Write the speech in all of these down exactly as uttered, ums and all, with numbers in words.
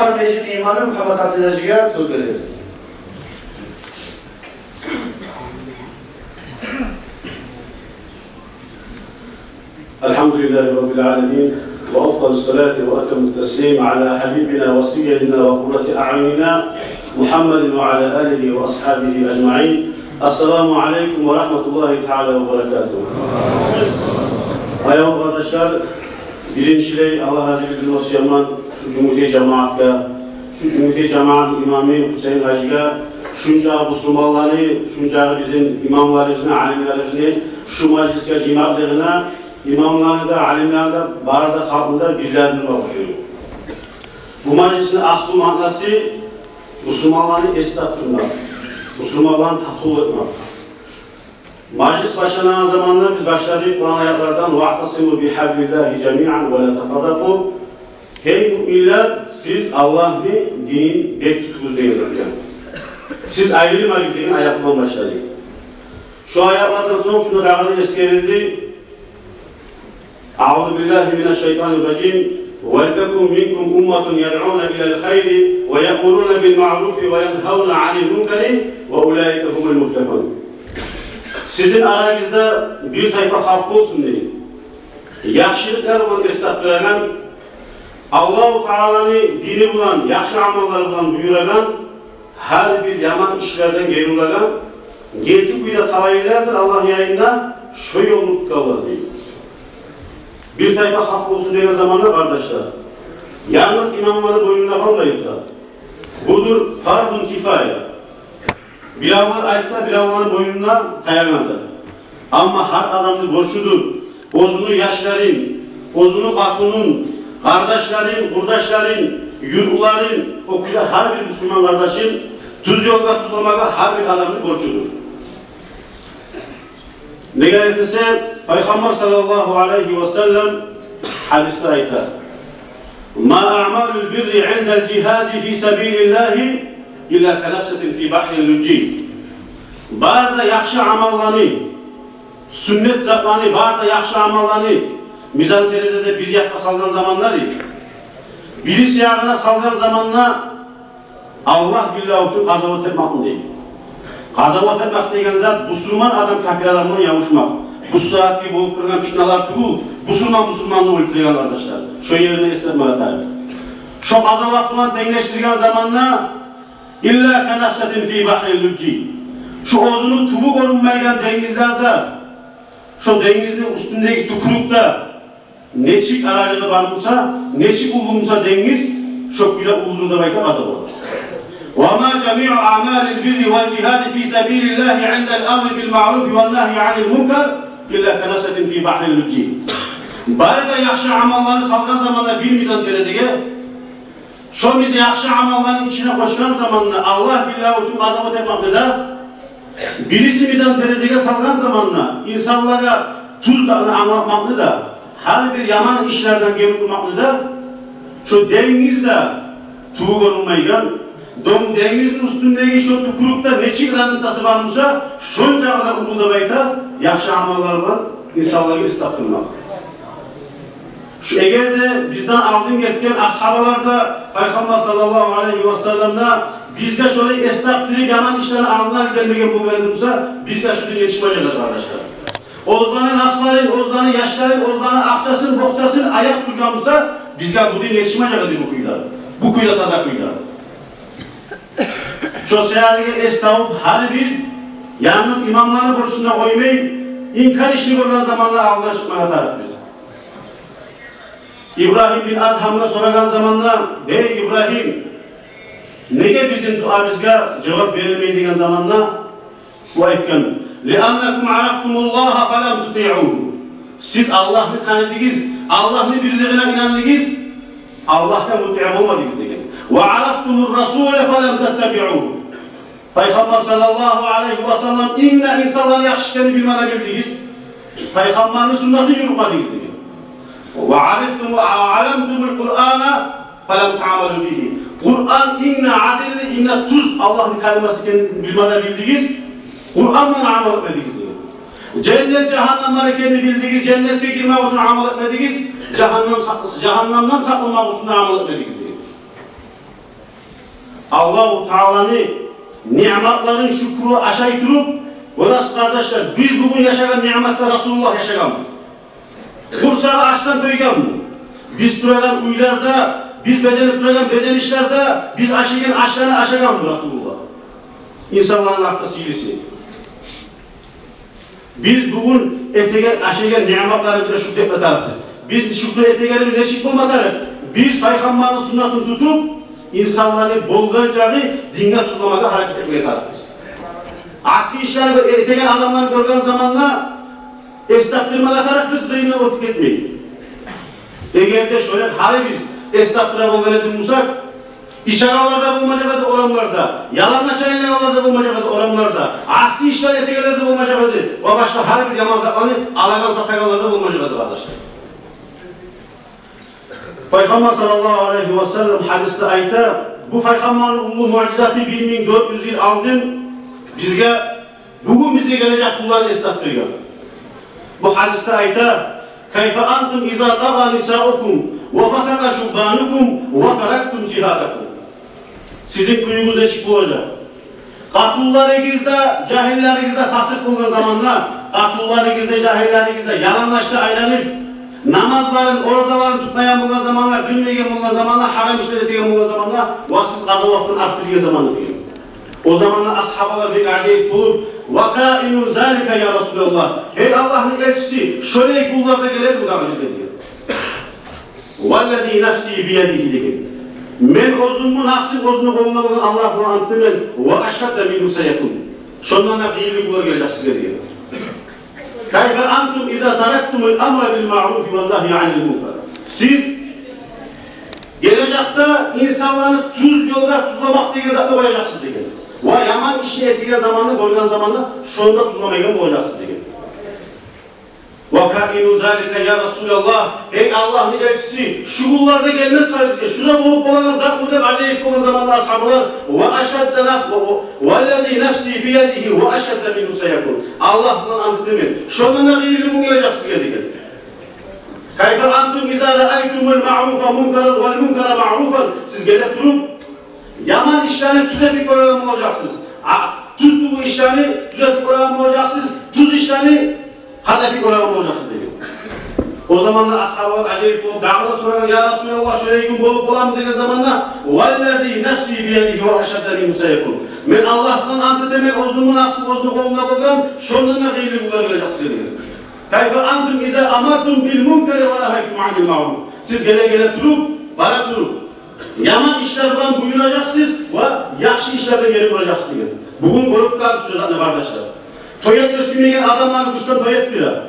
Межит имамы Мугьаммат Гьафиз гьажиге сёз беребиз. الحمد لله رب العالمين، وأفضل الصلاة وأتم التسليم على حبيبنا وسيدنا وقرة أعيننا محمد وعلى آله وأصحابه أجمعين. السلام عليكم ورحمة الله تعالى وبركاته. Аявлу къардашлар, биринчилей Аллагь рази болсун, осу яман шу Жюнгютей жамаатгъа, шу Жюнгютей жамаатны имамы Гьусейин гьажиге, шунча бусурманланы, шунча бизин имамларыбызны, алимлерибизни шу мажлисге жыймакълыгъына, имамланы да, алимланы да, бары да халкъны да бирлендирмек учун. Бу мажлисни аслу маънасы бусурманланы эс тапдырмакъ, бусурманланы татывлу этмек. Мажлис башланагъан заманда биз башладыкъ Къуран аятлардан: «واعتصموا بحبل الله جميعا ولا تفرقوا». Гьей муъминлер, сиз Аллагьны динин бек тутугъуз деген. Сиз айрылмагъыз деген аят булан башладыкъ. Шу аятлардан сонг шунда дагъы да эсгерилди: أعوذ بالله من الشيطان الرجيم. ولتكن منكم أمة يدعون إلى الخير ويأمرون بالمعروف وينهون عن المنكر وأولئك هم المفلحون. Сизин арагъызда бир тайпа халкъ болсун, дей. Яхшылыкълар булан эс тапдырагъан, Аллагьу Тааланы дини булан, яхшы амаллар булан буюрагъан, гьар бир яман ишлерден гери урагъан, герти кюйде талайлылардыр Аллагьны янында шо ёлну тутгъанлар, дей. Бир тайпа халкъ болсун деген заманда, къардашлар, янгыз имамланы бойнунда къалмай бу зат. Будур фарзун кифая. Биревлер айтса, биревлени бойнуна таягъан зат. Амма гьар адамны борчудур оьзюню яшларын, оьзюню къатынын, къардашларын, къурдашларын, юртларын, о кюйде гьар бир бусурман къардашын тюз ёлгъа тюзлемеге гьар бир адамны борчудур. Неге десе, Пайхаммар саллаллагьу алайгьи ва саллам гьадисде айта: «ما أعمال البر عند الجهاد في سبيل الله إلا كنفسة في بحر لجي». Бары да яхшы амалланы, сюннет затланы, бары да яхшы амалланы мизан терезеде бир якъгъа салгъан заманда, дей, бириси ягъына салгъан заманда, Аллагь билла учун къазават этмекни, дей. Къазават этмек деген зат бусурман адам капир адам булан ябушмакъ. Бу сагьатгъы болуп тургъан питналар тюгюл бусурман бусурманны оьлтюреген, къардашлар. Шо ерни эсгермеге тарыкъ. Шо къазават булан тенглешдирген заманда, «إلا كنفسة في بحر لجي». Шо оьзюню тюбю гёрюнмейген денгизлерде, шо денгизни уьстюндеги тюкюрюкде нечик аралыгъы бар буса, нечик уллу буса денгиз, шо кюйде уллудур деп айта къазават. «وما جميع أعمال البر والجهاد في سبيل الله عند الأمر بالمعروف والنهي عن المنكر إلا كنفسة في بحر لجي». Бары да яхшы амалланы салгъан заманда бир мизан терезеге, шо биз яхшы амалланы ичине къошгъан заманда Аллагь билла учун къазават этмекни де, бириси мизан терезеге салгъан заманда инсанлагъа тюз затны англатмакъны да, гьар бир яман ишлерден гери урмакъны да, шо денгиз де тюбю гёрюнмейген, дон-, денгизни уьстюндеги шо тюкюрюкде нечик разницасы бар буса, шончакъы да уллу деп айта яхшы амаллар булан инсанлагъа эс тапдырмакъ. Шу эгер де бизден алдын гетген асгьабалар да Пайхаммар саллаллагьу алайгьи ва салламны бизге шолай эс тапдырып, яман ишлени алдын алып бермеген болгъан эди буса, бизге шу дин етишмежек эди, къардашлар. Оьзлени напсларын, оьзлени яшларын, оьзлени акъчасын, бокъчасын аяп тургъан буса, бизге бу дин етишмежек эди бу кюйде. Бу кюйде, таза кюйде. Шо саялыгъа эс тавуп, гьар бир янгыз имамланы борчун да къоймай, инкар ишни гёрген заманда алдына чыкъмагъа тарыкъ биз. Ибрагьим бин Адгьамгъа сорагъан заманда: «Гьей Ибрагьим, неге бизин дуабызгъа жавап берилмей?» — деген заманда, бу айтгъан: «لأنكم عرفتم الله فلم تطيعوه». Сиз Аллагьны таныдыгъыз, Аллагьны бирлигине инандыгъыз, Аллагьгъа мутиъ болмадыгъыз, деген. «وعرفتم الرسول فلم تتبعوه». Пайхаммар саллаллагьу алайгьи ва саллам инг де инсанланы яхшы экенни билме де билдигиз, Пайхаммарны суннатын юрютмедигиз, деген. «وعرفتم، وعلمتم القرآن فلم تعملوا به». Къуран инг де адилли, инг де тюз Аллагьны калимасы экенни билме де билдигиз, Къуран булан амал этмедигиз, деген. Женнет, жагьаннам бар экенни билдигиз, женнетге гирмек учун амал этмедигиз, жагьаннам сакъ-, жагьаннамдан сакъланмакъ учун да амал этмедигиз, деген. Аллагьу Тааланы ниъматларын шюкюр ашай туруп, гёресиз, къардашлар, биз бугюн яшагъан ниъматда Расулуллагь яшагъанмы? Къурсагъы ашдан тойгъанмы? Биз турагъан уьйлерде, биз безенип турагъан безенишлерде, биз ашайгъан ашланы ашагъанмы Расулуллагь? Инсанланы артыкъ сыйлысы. Биз бугюн этеген, ашайгъан ниъматларыбызгъа шюкюр этме тарыкъбыз. Биз шюкюр этегенибиз нечик болма тарыкъ? Биз Пайхаммарны суннатын тутуп, инсанланы болгъан чакъы динге тюзлемеге гьаракат этмеге тарыкъбыз. Асси ишлени этеген адамланы гёрген заманда эс тапдырмагъа тарыкъбыз, къыйындан оьтюп гетмей. Эгер де шолай гьали биз эс тапдыра болгъан эдик бусакъ, ичегенлер де болмажакъ эди орамларда, ялангач айланагъанлар да болмажакъ эди орамларда, асси ишлер этегенлер де болмажакъ эди, ва башгъа гьар бир яман затланы алагъан, сатагъанлар да болмажакъ эди, къардашлар. Пайхаммар саллаллагьу алайгьи васаллам гьадисде айта, бу Пайхаммарны уллу муъжизаты бир минг дёрт юз йыл алдын бизге, бугюн бизге гележек къулланы эс тапдыргъан. Бу гьадисде айта: «Кайфа антум иза тагъа нисаукум ва фасакъа шуббанукум ва тарактум жигьадакум?» Сизин кююгюз нечик болажакъ? Къатынларыгъыз да, жагьиллеригиз де фасыкъ болгъан заманда, къатынларыгъыз да, жагьиллеригиз де ялангач да айланып, намазларын, оразаларын тутмайгъан болгъан заманда, билмейген болгъан заманда, гьарам ишлер этеген болгъан заманда, ва сиз къазаватдан арт билген заманда деген. О заманда асгьабалар бек ажайып болуп: «Ва каину залика, я Расулаллагь, гьей Аллагьны элчиси, шолай гюнлер де геледими дагъы бизге?» деген. «Валлази нафси биядигьи», — деген. «Мен оьзюмню нафсым оьзюню къолунда болгъан Аллагь булан ант этемен, ва ашадда мингьу саякун. Шондан да къыйынлы гюнлер гележек сизге», — деген. «Кайфа антум иза тарактумул амра бил маъруфи ван нагьйи анил мункар». Сиз гележекде инсанланы тюз ёлгъа тюзлемек деген затны къояжакъсыз деген. Ва яман ишни этеген заманда, гёрген заманда, шону да тюзлемейген болажакъсыз деген. «Ва каину залика, я Расулаллагь, гьей Аллагьны элчиси, шу гюнлер де гелмес гьали бизге, шу да болуп болагъан затмы?» — деп ажайып болгъан заманда асгьабалар: «Ва ашадда наф-, ва, ва, валлази нафси биядигьи ва ашадда мингьу саякун. Аллагь булан ант этемен, шондан да къыйынлы гюн гележек сизге», — деген. «Кайфа антум иза раайтумул маъруфа мункаран вал мункара маъруфан». Сиз геле туруп, яман ишлени тюз этип гёреген болажакъсыз. А, тюз тюгюл ишлени тюз этип гёреген болажакъсыз. Тюз ишлени хата этип гёреген болажакъсыз деген. О заманда асгьабалар ажайып болуп, дагъы да сорагъан: «Я Расулаллагь, шолай гюн болуп боламы?» — деген заманда: «Валлази нафси биядигьи ва ашадда мингьу саякун. Мен Аллагь булан ант этемен, оьзюмню нафсым оьзюню къолунда болгъан, шондан да къыйынлы гюнлер гележек сизге», — деген. «Кайфа антум иза амартум бил мункари ва нагьайтум анил маъруф». Сиз геле-геле туруп, бара туруп, яман ишлер булан буюражакъсыз ва яхшы ишлерден гери уражакъсыз деген. Бугюн гёрюп турабыз шу затны, къардашлар. Той этме сюймейген адамланы гючден той этдире.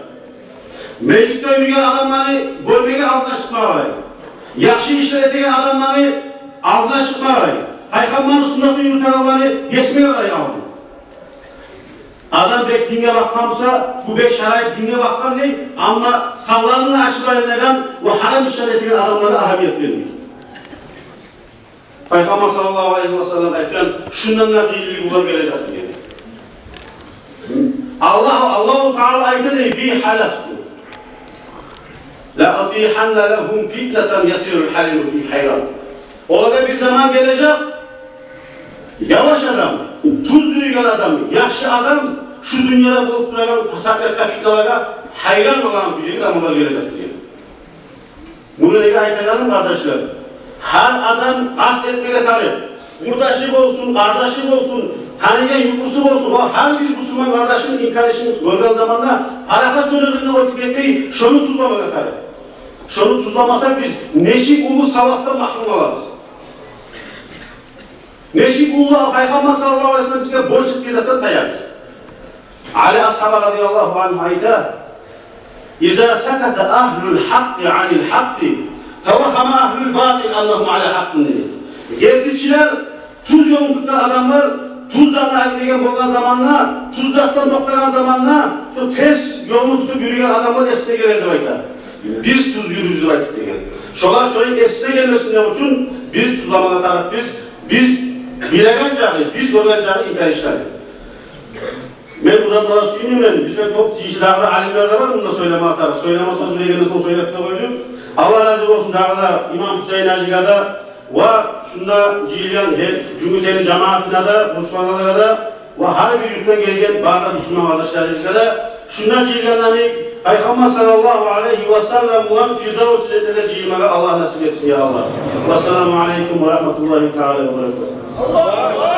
Межитде юрюйген адамланы гёрмеге алдына чыкъма къарай. Яхшы ишлер этеген адамланы алдына чыкъма къарай. Пайхаммарны суннатын юрютегенлени гесмеге къарай алдын. Адам бек динге бакъгъан буса, бу бек шарайып динге бакъгъан дей, амма санларын ачып айланагъан ва гьарам ишлер этеген адамлагъа агьамият бермей. Пайхаммар саллаллагьу алайгьи ва саллам айтгъан: «Шундан да къыйынлы гюнлер гележек», — деген. Аллагь, Аллагьу Таала айта дей: «Би гьалафту ла утиханна лагьум фитнатан ясирул гьалиму фигьи гьайран». Олагъа бир заман гележек, яваш адам, тюз юрюйген адам, яхшы адам шу дюньяда болуп турагъан пасатлыкъгъа, фитналагъа гьайран болагъан бир заманлар гележек деген. Муну неге айтагъаным, къардашлар? Гьар адам къаст этмеге тарыкъ. Къурдашы болсун, къардашы болсун, таныгъан ювукълусу болсун, ва гьар бир бусурман къардашын, инкарлышын гёрген заманда, парахат ёлугъундан оьтюп гетмей, шону тюзлемеге тарыкъ. Шону тюзлемесек, биз нечик уллу савапдан магьрюм къалабыз. Нечик уллу Пайхаммар саллаллагьу алайгьи ва саллам бизге борч этген затдан таябыз. Али асгьаба радияллагьу ангьу айта: «Иза саката агьлул гьакъкъи анил гьакъкъи, тавагьгьама агьлул батил аннагьум ала гьакъкъин», — деди. Гертичилер тюз ёлну тутгъан адамлар тюз затны айтмайгъан болгъан заманда, тюз затдан токътагъан заманда, шо терс ёлну тутуп юрюйген адамлар эсине гелер деп айта. Биз тюз юрюйбюз деп айтып деген. Шолар шолай эсине гелмесин учун биз тюзлемеге тарыкъбыз, биз билеген чакъы, биз гёрген чакъы инкарлышмайыкъ. Мен узатмагъа сюймеймен, бизде кёп тийишли дагъы да алимлер де бар, мунда сёйлемеге тарыкъ. Сёйлеме сёз бергенден сонг сёйлеп де къойду. Аллагь рази болсун дагъы да имам Гьусейн гьажиге де, Ва шунда жыйылгъан гьар Жюнгютейни жамаатына да, къуршулагъанлагъа да, ва гьар бир юртдан гелген бары да бусурман къардашларыбызгъа да, шунда жыйылгъан йимик, Пайхаммар саллаллагьу алайгьи ва саллам булан Фирдавс женнетлерде жыйылмагъа Аллагь насип этсин, я Аллагь. Вассаламу алайкум ва рагьматуллагьи таала ва баракатугь.